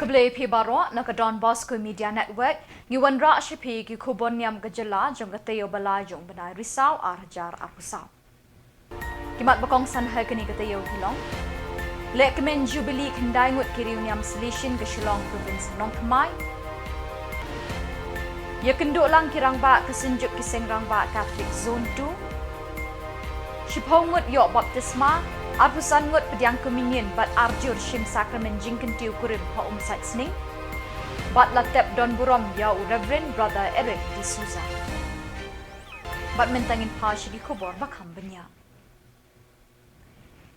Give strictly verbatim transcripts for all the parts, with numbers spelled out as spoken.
Khublei phi baroh, na ka Don Bosco Media Network, ngi wanrah sha phi ki khubor niam ka jylla jong ka taïew ba lai jong u bnai Risaw ar hajar arphew saw. Ki mat ba kongsan ha kane ka taïew ki long: Lehkmen Jubilee khyndai ngut ki riewniam Salesian ka Shillong Province Nongthymmai. Ïakynduh lang ki rangbah ka Synjuk ki Seng Rangbah Catholic Zone two. Shiphew ngut ïoh baptisma, arphew san ngut pdiang communion bad arjur shim sakramen jingkyntiew kurim ha Umsaitsning. Bad la tep donburom ïa u Reverend Brother Eric D'Souza. Bad mynta ngin phai sha ki khubor ba kham bniah.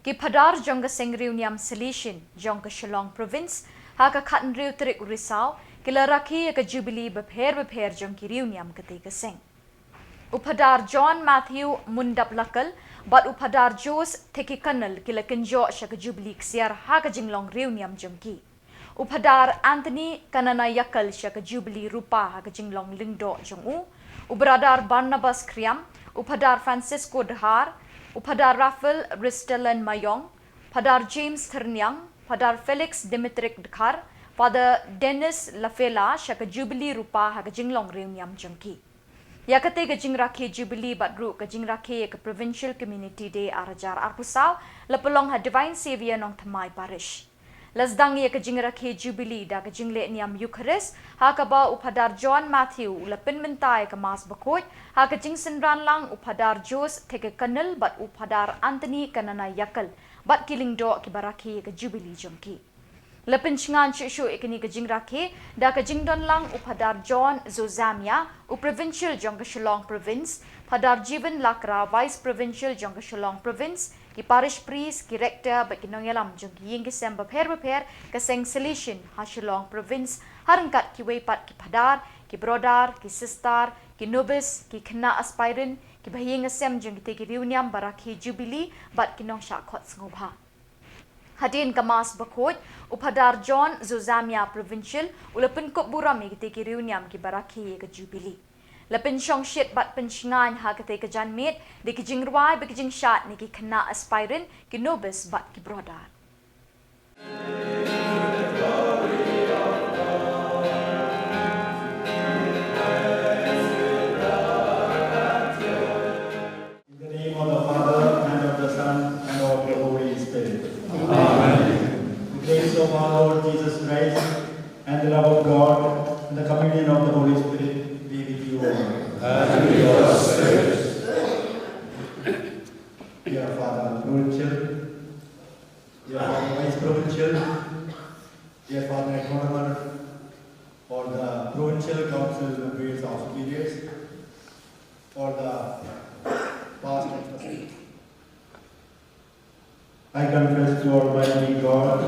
Ki phadar jong ka Seng Riewniam Salesian jong ka Shillong Province, ha ka khathynriew tarik u Risaw, ki la rakhe ïa ka Jubilee bapher bapher jong ki riewniam katei ka seng. U Phadar John Matthew Mundaplakal bad u Phadar Jose Thekekhanal ki la kynjoh sha ka Jubilee ksiar ha ka jinglong riewniam jong ki. U Phadar Anthony Kananayakal sha ka Jubilee rupa ha ka jinglong lyngdoh jong u. U Brother Barnabas Kriam, u Phadar Francisco Dkhar, u Phadar Raphael Ristelan Mayong, Phadar James Thyrniang, Phadar Felix Dimitrik Dkhar, Phadar Dennis Lafela sha ka Jubilee rupa ha ka jinglong riewniam jong ki. Ïa katei ka jingrakhe Jubilee bad ruh ka jingrakhe ïa ka Provincial Community Day ar hajar arphew saw la pynlong ha Divine Saviour Nongthymmai Parish. La sdang ïa ka jingrakhe Jubilee da ka jingleh niam Eucharist, ha kaba u Phadar John Matthew u la pynmynta ïa ka Mass bakhuid, ha ka jingsynran lang u Phadar Jose Thekekhanal bad u Phadar Anthony Kananayakal, bad ki lyngdoh kiba rakhe ïa ka Jubilee jong ki. La pynshngaiñ shuh shuh ïa kane ka jingrakhe da ka jingdon lang u Phadar John Zozamia, u Provincial jong ka Shillong Province, Phadar Jivan Lakra, Vice Provincial jong ka Shillong Province, ki Parish Priest, ki Rector bad ki nongïalam jong ki ïing ki sem bapher bapher ka Seng Salesian ha Shillong Province, ha ryngkat kiwei pat ki phadar, ki brother, ki sister, ki novice, ki khynnah aspirant, ki bahaïing hasem jong kitei ki riewniam ba rakhe Jubilee bad ki nongshah khot sngewbha. Hadien ka Mass bakhuid, u Phadar John Zozamia, Provincial, u la pynkup burom ïa kitei ki riewniam kiba rakhe ïa ka Jubilee. La pynshongshit bad pynshngaiñ ha katei ka janmiet da ki jingrwai bad ki jingshad na ki khynnah aspirant, ki novice bad ki brother. In the name of the Father, and of the Son, and of the Holy Spirit. Amen. The grace of our Lord Jesus Christ, and the love of God, and the communion of the Holy Spirit be with you all. And with your spirit. Dear Father Provincial, dear Father Vice Provincial, dear Father Economer, for the Provincial Council members of Superiors, for the past and present. I confess to Almighty God.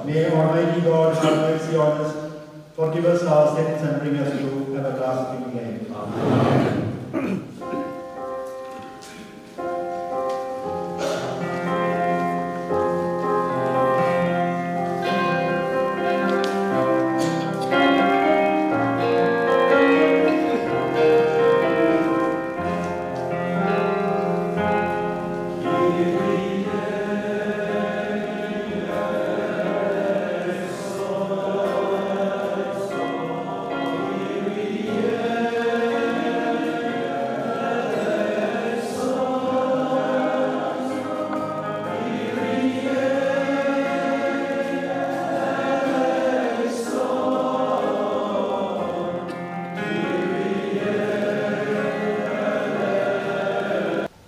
May Almighty God have mercy on us, forgive us our sins, and bring us to everlasting life. Amen.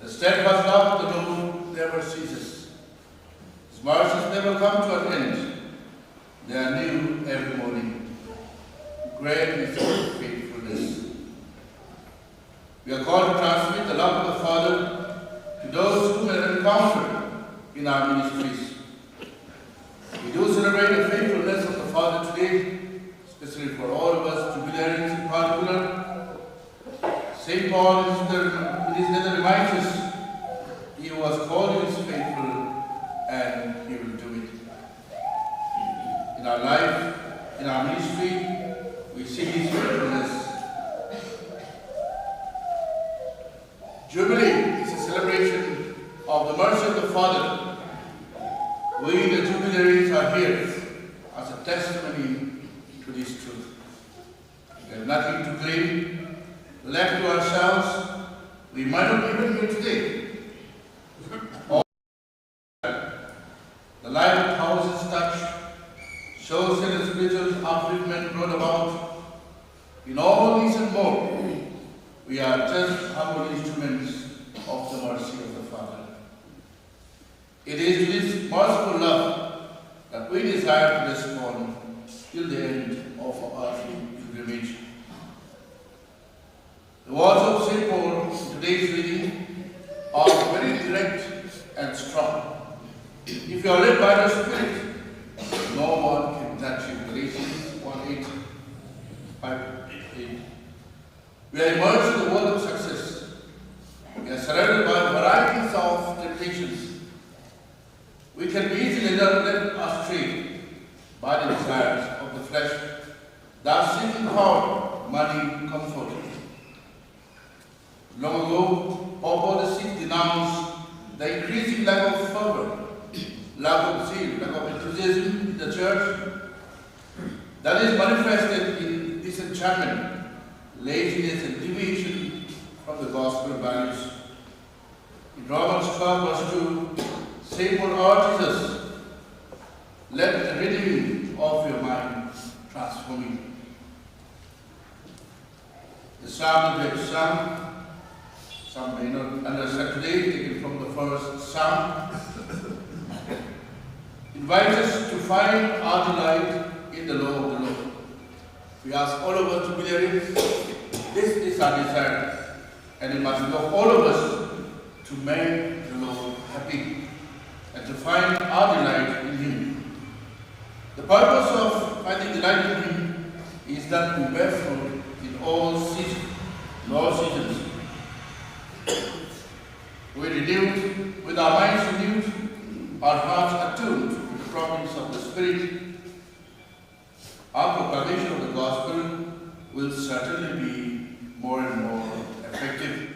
The steadfast love of the Lord never ceases. His mercies never come to an end. They are new every morning. Great is your faithfulness. We are called to transmit the love of the Father to those whom we encounter in our ministries. We do celebrate the faithfulness of the Father today, especially for all of us jubilarians in particular. Saint Paul in his letter, in his letter reminds us, "He who has called you is faithful and he will do it." In our life, in our ministry, we see his faithfulness. Jubilee is a celebration of the mercy of the Father. We, the Jubilaries, are here as a testimony to this truth. We have nothing to claim. Left to ourselves, we might not even be here today. The life of thousands touched, social and spiritual upliftment brought about. In all these and more, we are just humble instruments of the mercy of the Father. It is to this merciful love that we desire to respond till the end of our earthly pilgrimage. The words of Saint Paul in today's reading are very direct and strong. "If you are led by the Spirit, no one can touch you." Galatians one eight, five eight. We are immersed in the world of success. We are surrounded by varieties of temptations. We can be easily led, led astray by the desires of the flesh, thus seeking power, money, comfort. Long ago, Pope Paul the sixth denounced the increasing lack of fervor, lack of zeal, lack of enthusiasm in the church. That is manifested in disenchantment, laziness, and deviation from the gospel values. In Romans twelve, verse two, Saint Paul urges us, "Let the renewing of your mind transform you." The psalm that we have sung, some may not understand today, taken from the first psalm, invites us to find our delight in the law of the Lord. We ask all of us to be there. This is our desire, and it must be of all of us to make the Lord happy and to find our delight in Him. The purpose of finding delight in Him is that we bear fruit in all seasons, in all seasons. We renewed, with our minds renewed, our hearts attuned to the promptings of the Spirit, our proclamation of the gospel will certainly be more and more effective.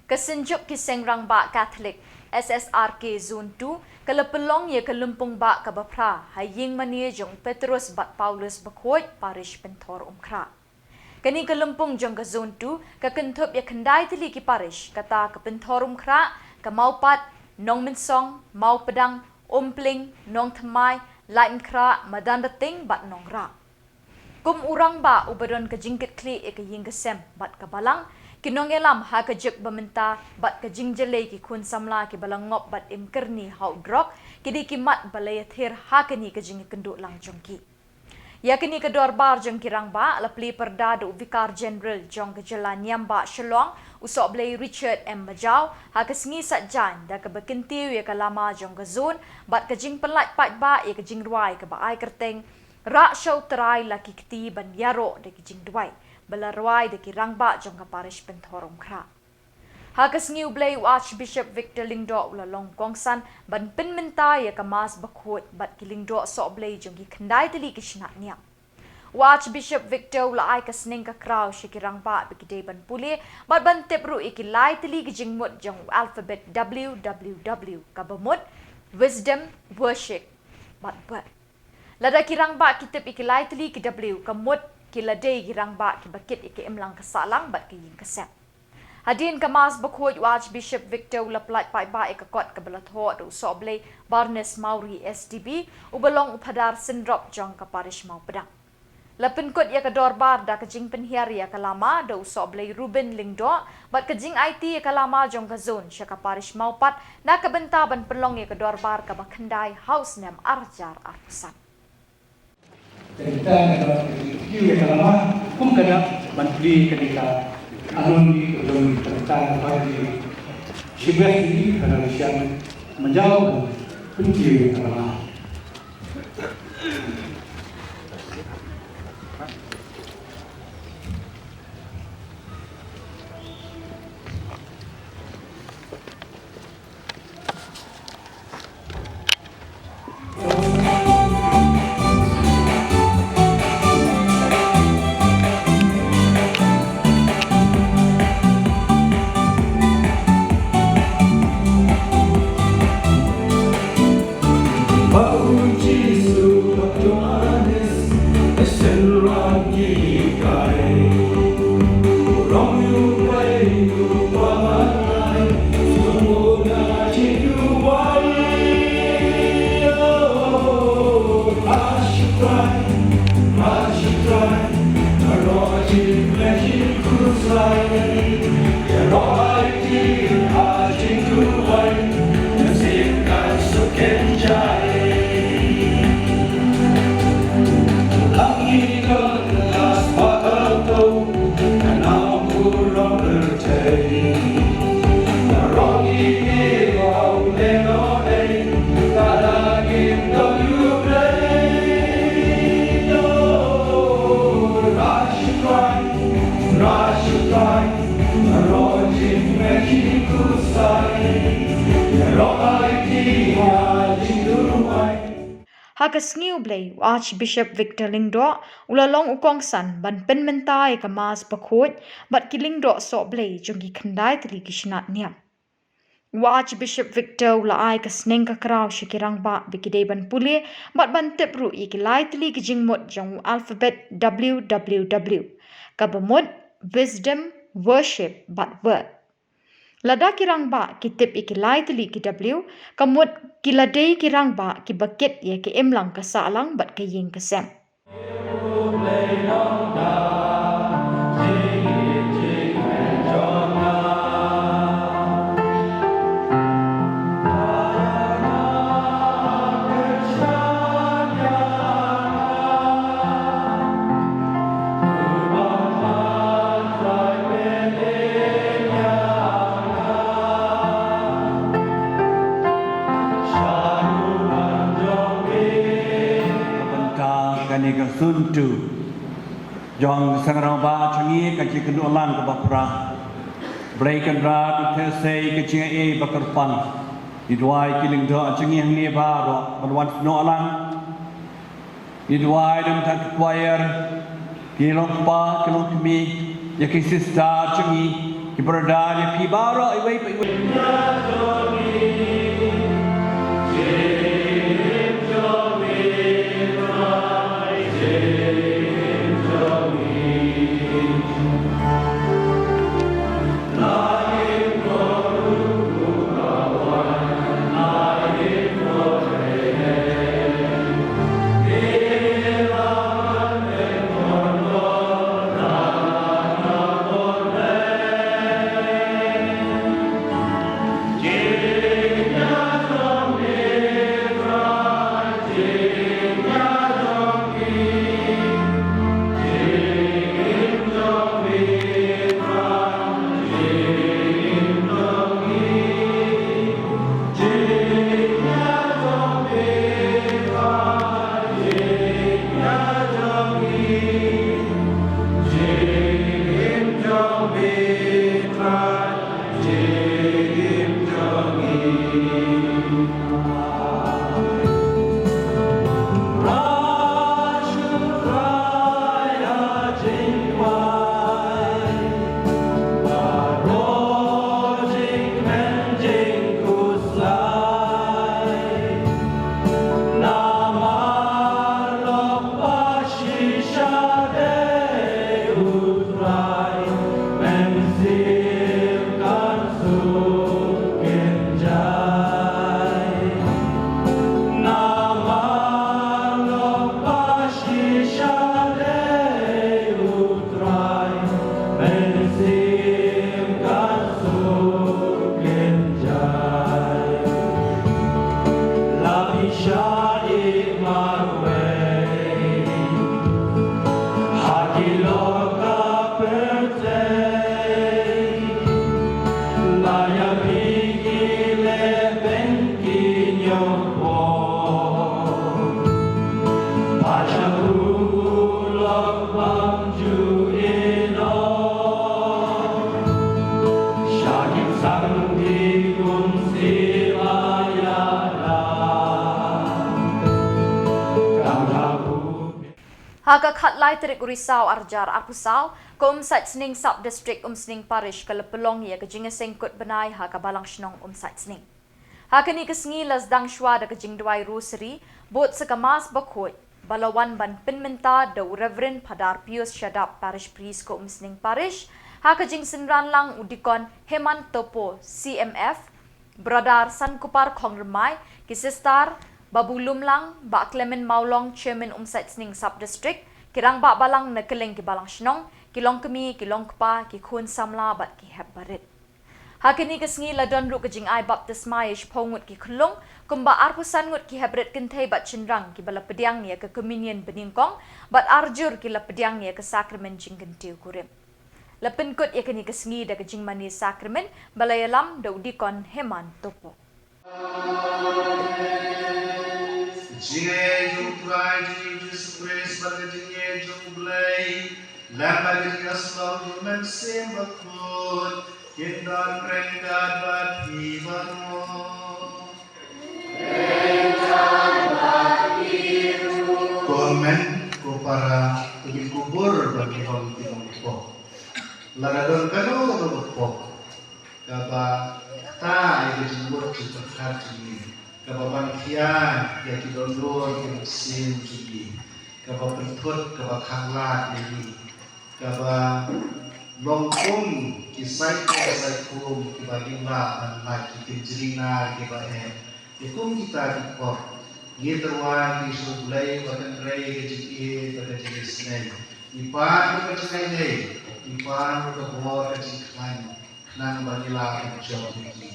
Ka Synjuk ki Seng Rangbah Katholik, S S R K Zone two, ka la pynlong ïa ka lympung bah kaba phra ha ïingmane jong Petrus bad Paulus Bakhuid, Parish Pynthorumkhrah. Kane ka lympung jong ka Zone two ka kynthup ïa khyndai tylli ki parish, kata ka Pynthorumkhrah, ka Mawpat, Nongmynsong, Mawpdang, Umpling, Nongthymmai, Laitumkhrah, Madanrting bad Nongrah. Kum u rangbah uba don ka jingkitkhlieh ïa ka ïing ka sem bad ka balang, ki nongïalam ha ka juk ba mynta bad ka jingjyllei ki khun samla kiba la ngop bad im kyrni ha u drok, ki dei ki mat ba la ïathir ha kane ka jingïakynduh lang jong ki. Ïa kane ka dorbar jong ki rangbah la plie pyrda da u Vikar General jong ka Jylla Niam Bah Shillong, u Sohblei Richard M Majaw, ha ka sngi Saitjaiñ, da kaba kyntiew ïa ka lama jong ka Zone bad ka jingpynlait paidbah ïa ka jingrwai kaba ai kyrteng Rah sha U Trai la ki kti ban ïaroh da ki jingduwai, ba la rwai da ki rangbah jong ka Parish Pynthorumkhrah. Ha ka sngi U Blei, u Archbishop Victor Lyngdoh u la long kongsan ban pynmynta ïa ka Mass Bakhuid bad ki lyngdoh Sohblei jong ki khyndai tylli ki shnat niam. U Archbishop Victor u la ai ka sneng ka kraw sha ki rangbah ba ki dei ban pule bad ban tip ruh ïa ki lai tylli ki jingmut jong u alphabet W W W, kaba mut Wisdom, Worship bad Work. Lada ki rangbah ki tip ïa ki lai tylli ki W, ka mut ki la dei ki rangbah kiba kit ïa ka imlang ka sahlang bad ka ïing ka sem. Hadien ka Mass Bakhuid, u Archbishop Victor u la pyllait paidbah ïa ka kot kaba la thoh da u Sohblei Barnes Mawrie S D B, uba long u Phadar Synrop jong ka Parish Mawpdang. La pynkut ïa ka dorbar da ka jingpynhiar ïa ka lama da u Sohblei Reuben Lyngdoh bad ka jingaiti ïa ka lama jong ka zone sha ka parish Mawpat na ka bynta ban pynlong ïa ka dorbar kaba khyndai ha u snem arhajar arphew san. Ka dei ta ka dei ka dei ka lama kum ka dei ban plie ka dei ka anon ni ka dei ka dei ta ka ba dei shibet ni ka dei shan manjau ban plie ka lama. Ha ka sngi U Blei, u Archbishop Victor Lyngdoh u la long u kongsan ban pynmynta ïa ka Mass bakhuid bad ki lyngdoh sohblei jong ki khyndai tylli ki shnat niam. U Archbishop Victor u la ai ka sneng ka kraw sha ki rangbah ba ki dei ban pule bad ban tip ruh ïa ki lai tylli ki jingmut jong u alphabet W W W, kaba mut Wisdom, Worship bad Word. Lada ki rangbah ki tip ïa ki lai tylli ki W, ka mut ki la dei ki rangbah kiba kit ïa ka imlang ka sahlang bad ka ïing ka sem. Bynta kane ka suntu jong ka Seng Rangbah jong ngi, ka jingkynduh lang kaba pra. Blei Kynrad u theh sei ka jingaiei ba kyrpang. Ngi duwai ki lyngdoh jong ngi hangne baroh ban wan snoh lang. Ngi duwai da ki choir, ki longkpa, ki longkmie, ïa ki sister jong ngi, ki brother, ïa phi baroh iwei pa iwei. Ha ka khatlai tarik u Risaw arhajar arphew saw, ka Umsait Sning Sub District Umsning Parish ka la pynlong ïa ka jingïaseng kut bnai ha ka Balang Shnong Umsait Sning. Ha kane ka sngi la sdang shwa da ka jingduwai Rosary, bud sa ka Mass bakhuid, ba la wan ban pynmynta da u Reverend Phadar Pius Shadap, Parish Priest ka Umsning Parish, ha ka jingsynran lang u Deacon Hemant Topo, C M F, Brother Sankupar Khongrymmai, ki Sister Babu Lumlang, Bah Clement Mawlong, Chairman Umsait Sning Sub District, ki Rangbah Balang na kylleng ki Balang Shnong, ki Longkmie, ki Longkpa, ki Khun Samla bad ki hep barit. Ha kane ka sngi la don ruh ka jingai baptisma ïa shiphew ngut ki khyllung, kumba arphew san ngut ki hep barit kynthei bad shynrang kiba la pdiang ïa ka Communion banyngkong, bad arjur ki la pdiang ïa ka Sakramen Jingkyntiew Kurim. La pynkut ïa kane ka sngi da ka jingmane Sakramen ba la ïalam da u Deacon Hemant Topo. Ka jingngeit jong u Trai jong ngi u Jisu Khrist bad ka jingngeit jong u Blei, lem bad ka jingïasyllok jong u Mynsiem Bakhuid, kin don ryngkat bad phi baroh. Ko hynmen ko para, to ngin kubur bad ki long ki long ki pok. Lada don kano kano ka pok kaba ktah ïa ka jingmut jingpyrkhat jong ngi, kaba ban khia ïa ki dohnud ki mynsiem jong ngi, kaba pynthut, kaba khanglad ïa ngi, kaba long kum ki saikhum saikhum kiba ngi lah ban lait, ki kynjri nar kiba eh. Ïa kum kita ki pok, ngi tyrwa ngi shu Blei ba kynrei ka jingïeit bad ka jingisynei. Ngi pan ruh ka jingïeit, ngi pan ruh ka bor ka jingkhlaiñ, khnang ba ngi lah ban jop ïa ki.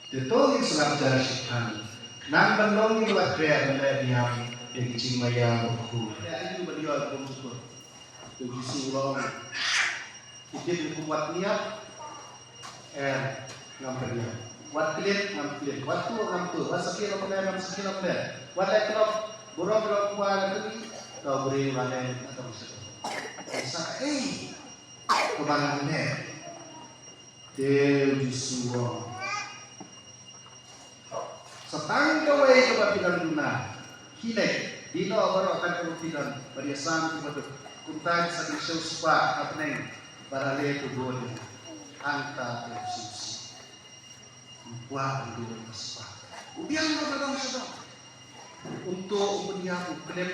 Te to ngin sngap jar shipang, khnang ban long ngi ba la khreh ban leh niam ïa ki jingmaïa bakhuid. Leh aïu ban ïoh ïa ka burom shukor? Te u Jisu u la ong, ki tip ïa kum wat niap, eh, ngam pynïap. Wat kylliat, ngam kylliat. Wat tuh, ngam tuh. Wat sakhi, ngam leh, ngam sakhi, ngam leh. Wat leh khlop, burom, burom, kumba la kylli, ka briew la leh, ngam sakhi. Sa ei kaba ngan leh? Te u Jisu u ong, sa tang kawei kaba phi dang duna. Khie leit, die noh baroh katto katne phi don, bad ïasam ïa ki baduk. Kumta sa ki shong spah ha bneng, bad ale to bud ïa nga. Hangta te u Jisu u kwah ban duh ïa ka spah. U biang noh ba dang sha dang. Um tuh, um pynïap, um klet.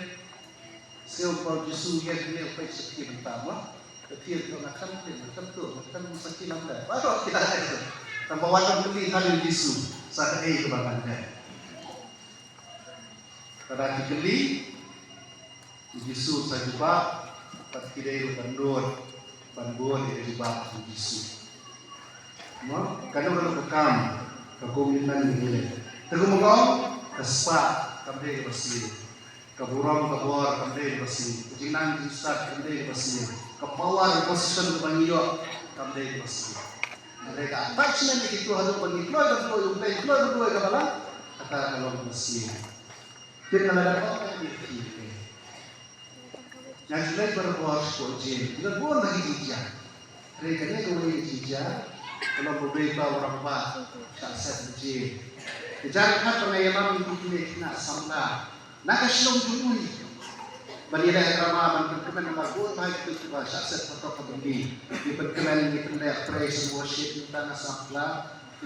Sngewbha u Jisu u ïeng hangne u peit sha ki bynta mo. Ka thied, nga khlem klet, nga khlem tuh, nga khlem sakhi, lam leh. Baroh ki la leh. Tang ba wat ym kylli than ïa u Jisu sa kaei kaba ngan leh. Lada ki kylli, u Jisu sa jubab, bad ki dei ruh ban nud ban bud ïa ka jubab u Jisu. Mo, kano kano ka kam, ka commitment ngi leh. Te kumno ka spah kam dei kaba sniew. Ka burom ka bor kam dei kaba sniew. Ka jingnang jingstad kam dei kaba sniew. Ka power, ka position kaba ngi ïoh kam dei kaba sniew. Hynrei ka attachment ïa kito haduh ba ngi kloi ban kloi ïa u Blei, kloi ban kloi ïa ka balang, kata ka long kaba sniew. Te ka la dei ka dei ki Ngan ju leit barabor sha ka jingim. Ki don bun na ki jingjia. Hynrei kane kawei ka jingjia ka long ba u dei ba u rangbah shah set jingim. Ka jingkhat ba nga ïalam ïa kine ki khynnah samla na ka shnong jong u, ban ïaleh drama, ban pynkmen namar bun bha kito kiba shah set phatok ha byndi. Ngi pynkmen, ngi pynleh praise and worship, ngi tang ha samla.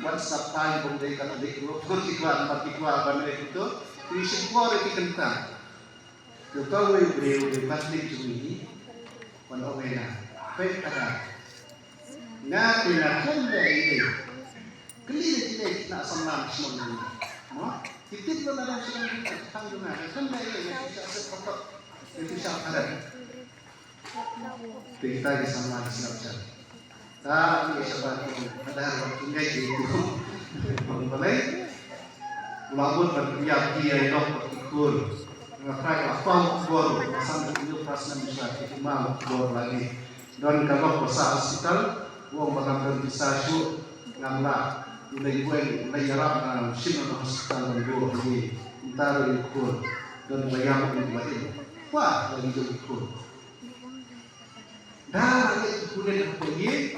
Wan samla ba dei ka leh ruh ki kwah, namar ki kwah ban leh kito. Ngi shim bor ïa ki kyntang. Te uta uwei u briew, u Katholik jong ngi, wan ong ïa nga, peit Phadar, nga te nga khlem leh ei ei. Kylli ïa kine ki khynnah samla shnong jong ngi. Mo? Ki tip ba nga dang shnong jong nga, tang jong nga, nga khlem leh ei ei, nga shu shah set phatok, nga shu shah phareng. Te kita ki samla ki sngap jar. Ta ngi shabar ki Phadar ba ki ngai ki tu. Balei? U la mut ban pynïap ki ïa i lok bad ki khun. Nga trai ka pang khubor, ba san ka ïoh prasnam sa ki ma khubor lagi. Don ka lok ba sah hospital, u ong ba ngam don pisa shuh, ngam lah. U lei buain, u lei ïarap, nga shim na hospital ban buh ïa i. Mynta ruh i khun don ba ïam, u ba im. Kwah lagi jong i khun. Da ïa ki pulit hapoh ïing,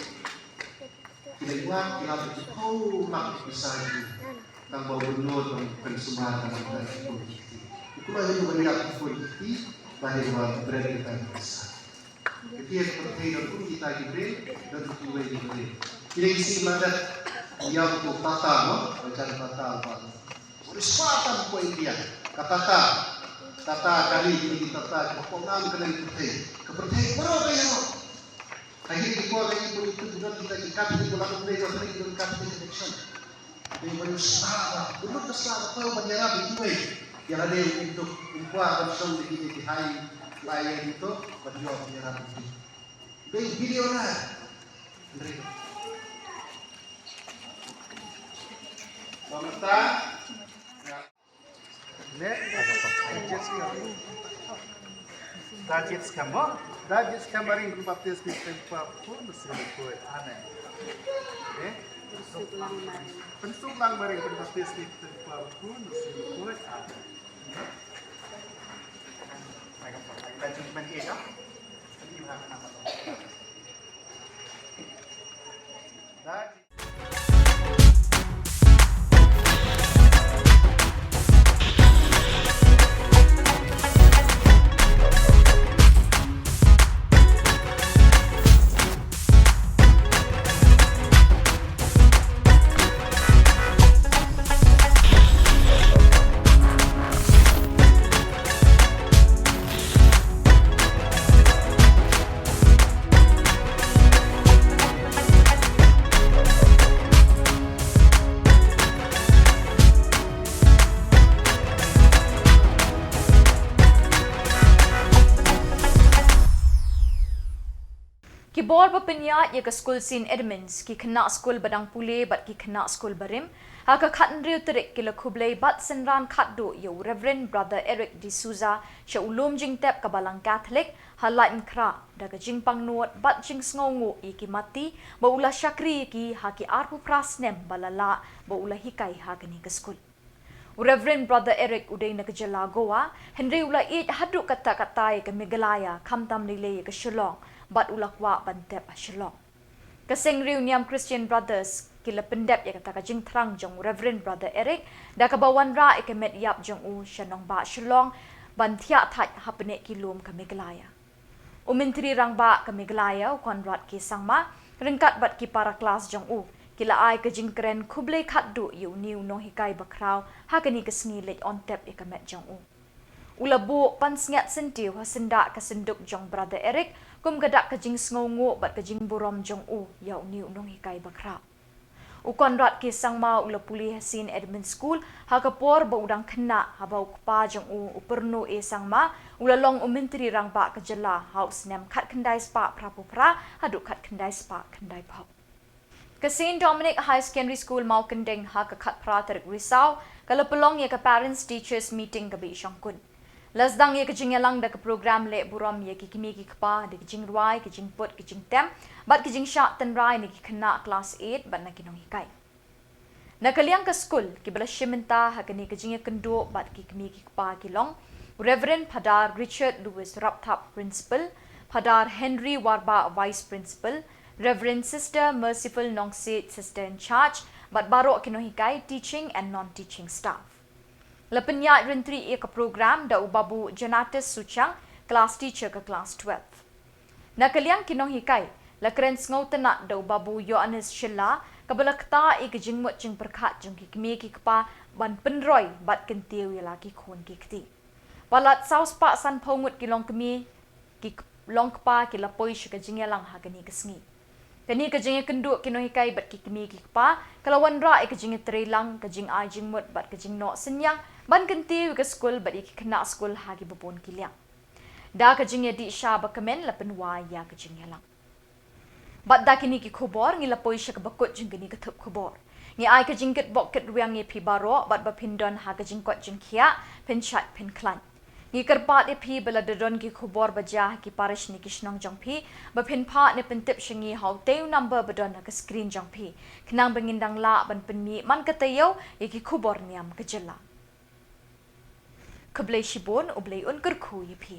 ki la ïoh, ki la pynkhawlap pisa jong u. Tang ba u bynnud ban pynsumar ban da ki pulit. U Ba hi ba ïa ka phone ki, ba hi ba brand kita ki sa. Ki ïa ka pyrthei don kum kita ki brand, don kum kiwei ki brand. Ki dei ki sing ladat, ïa ko Tata, no? Macam Tata ba. Uri Tata ko India, ka Tata, Tata kali, ki Tata, ka pong nam ka dei pyrthei. Ka pyrthei baroh ka ïa. Ka hi ki por ka hi pun itu don kita ki kat, ki pun aku dei ka dei don kat ki connection. Dei ban sla ba, bulut ka sla ba tau ban ïarap ïa kiwei. Ïa lade u kyntuk, um kwah ban shong da kine ki hai, lai ïa kito, ban ïoh ban ïarap ïa ki. Dei video na. Hynrei. Ba mynta. Ne, da jied skhem. Da jied skhem mo. Da jied skhem ba ring pynbaptis ha kyrteng u Kpa, u Khun, u Mynsiem Bakhuid. Amen. Ne? Pynsuk lang ba ring pynbaptis ha kyrteng u Kpa, u Khun, u Mynsiem Bakhuid. Amen. Da jied. Ki bor ba pynïaid ïa ka skul Saint Edmund's, ki khynnah skul ba dang pule bad ki khynnah skul barim, ha ka khathynriew tarik ki la khublei bad synran khatduh ïa u Reverend Brother Eric D'Souza sha u lum jingtep ka Balang Katholik ha Laitumkhrah, da ka jingpangnud bad jingsngewnguh ïa ki matti ba u la shakri ïa ki ha ki arphew phra snem ba la lah ba u la hikai ha kane ka skul. U Reverend Brother Eric u dei na ka jylla Goa, hynrei u la ïeit haduh katta katta ïa ka Meghalaya, khamtam lei lei ïa ka Shillong, bad u la kwah ban tep ha Shillong. Ka seng riewniam Christian Brothers ki la pyndep ïa kata ka jingthrang jong u Reverend Brother Eric, da kaba wanrah ïa ka met ïap jong u sha nongbah Shillong, ban thiah thait ha pdeng ki lum ka Meghalaya. U Myntri Rangbah ka Meghalaya, u Conrad K Sangma, ryngkat bad ki para klas jong u, ki la ai ka jingkren khublei khatduh ïa une u nonghikai bakhraw ha kane ka sngi leit on tep ïa ka met jong u. U la buh pansngiat syntiew ha syndah ka synduk jong Brother Eric, kum ka dak ka jingsngewnguh bad ka jingburom jong u ïa une u nonghikai bakhraw. U Conrad K Sangma u la pule ha Saint Edmund School ha ka por ba u dang khynnah, haba u kpa jong u, u Purno A Sangma, u la long u Myntri Rangbah ka jylla ha u snem khatkhyndai spah phraphew phra haduh khatkhyndai spah khyndaiphew. Ka Saint Dominic Higher Secondary School Mawkyndeng ha ka khatphra tarik Risaw ka la pynlong ïa ka Parents Teachers Meeting kaba i shongkun. La sdang ïa ka jingïalang da ka program leh burom ïa ki kmie ki kpa da ki jingrwai, ki jingput, ki jingtem bad ki jingshah tynrai na ki khynnah klas eight bad na ki nonghikai. Na ka liang ka skul, kiba la shim bynta ha kane ka jingïakynduh bad ki kmie ki kpa ki long u Reverend Phadar Richard Lewis Rapthap, Principal, Phadar Henry Warbah, Vice Principal, Reverend Sister Merciful Nongsiej, Sister in Charge, bad baroh ki nonghikai, teaching and non-teaching staff. La pynïaid ryntih ïa ka program da u Babu Jonatus Suchang, class teacher ka class twelve. Na ka liang ki nonghikai, la kren sngewtynnad da u Babu Ïoannis Shylla, kaba la ktah ïa ka jingmut jingpyrkhat jong ki kmie ki kpa ban pynroi bad kyntiew ïa la ki khun ki kti. Palat saw spah sanphew ngut ki longkmie, ki k-, longkpa ki la poi sha ka jingïalang ha kane ka sngi. Kane ka jingïakynduh ki nonghikai bad ki kmie ki kpa, ka la wanrah ïa ka jingïatreilang, ka jingai jingmut bad ka jingnoh synñiang ban kyntiew ïa ka skul bad ïa ki khynnah skul ha kiba bun ki liang. Da ka jingïadih sha ba kmen la pynwai ïa ka jingïalang. Bad da kine ki khubor ngi la poi sha kaba kut jong kane ka thup khubor. Ngi ai ka jingkitbok kitrwiang ïa phi baroh bad ba phin don ha ka jingkoit jingkhiah, phin shait phin khlaiñ. Ngi kyrpad ïa phi ba lada don ki khubor ba jia ha ki parish ne ki shnong jong phi, ba phin phah ne pyntip sha ngi ha utei u number ba don ha ka screen jong phi, khnang ba ngin dang lah ban pynmih man ka taïew ïa ki khubor niam ka jylla. Khublei shibun, U Blei un kyrkhu ïa phi.